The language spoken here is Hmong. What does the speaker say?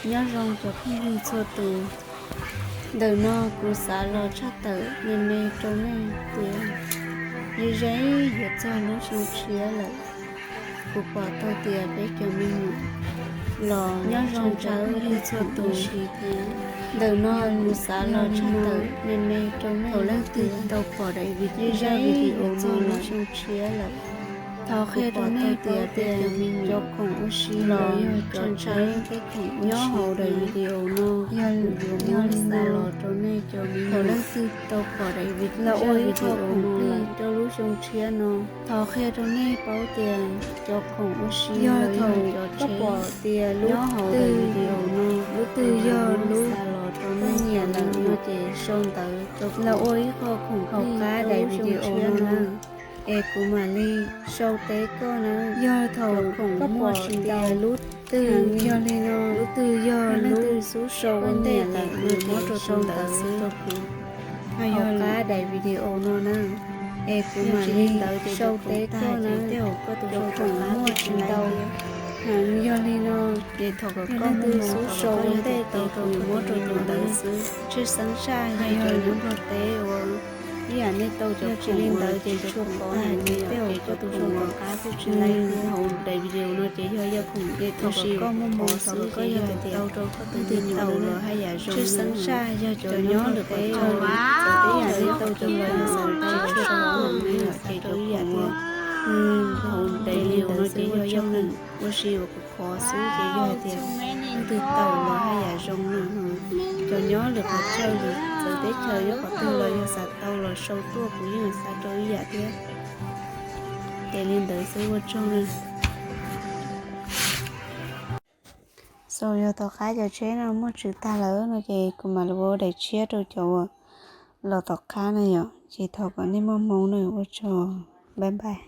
Nyob zoo cov phooj ywg txhua tus, ntawm no kuv xav los tshaj tawm me me rau nej tias, ze ze yuav txog lub xyoo tshiab lawm, kuv pom tau tias peb cov me nyuam los nyob zoo cov phooj ywg txhua tus. Ntawm no kuv xav los tshaj tawm me me rau nej, thaum leej twg tau pom daim video, ze ze yuav txog lub xyoo tshiab lawm, thov qhia rau nej tias peb cov me nyuam cov khoom ua si los yog cov ntshaw, nyob hauv daim video no yog yuav muab xa los rau nej cov me nyuam. Thaum leej twg tau pom daim video, los ua ib qho khoom plig rau lub xyoo tshiab no, thov qhia rau nej paub tias cov khoom ua si yog thaum koj pom tias lub twg, lub twg yog lub xa los rau nej nyiam lawm no ces sau ntawv rau kuv, los ua ib qho khoom plig hauv qab daim video no na, es kuv mam li sau teb koj na. Yog thaum koj pom tias lub twg yog li no, lub twg yog lub xub sau koj nyiam lawm no ces sau ntawv rau kuv hauv qab daim video no na, es kuv mam li sau teb koj na. Cov khoom muaj tsis ntau, heev yog li no, ces thaum koj muaj xub sau ua ntej ces kuv yuav muab rau tus ntawd xwb. Tshwj xeeb tshaj yog cov nyob nplog teb uas ib yam nej tau cov khoom li ntawd ces tshua pom heev li, tej zaum koj tus zoo tom qab kuj tsis laib. Hauv daim video no ces yog ib khoom ua si koj muaj hmoo xwb, ces yog tias tau rau koj tus me nyuam los haj yam zoo. Tshwj xeeb tshaj yog cov nyob lwm qhov chaw, txawm ib yam nej tau cov khoom los tsis tshua pom heev li lawm ces cov khoom uas hauv daim video no ces yog ib khoom ua si uas kuv kho xwb, ces yog hais tias leej twg tau los haj yam zoo na. Cov nyob lwm qhov chaw, txawm teb chaws nyob qhov twg los yog xav tau los sau tuaj kuv yeej xav rau ib yam thiab. Ces li ntawd xwb, ua tsaug na. Xaus yog tom qab cov tsheb no muaj tswv tag lawm no ces kuv mam li ua daim tshiab rau cov uas los tom qab na yom. Ces thov kom nej muaj hmoo na, ua tsaug, bye bye.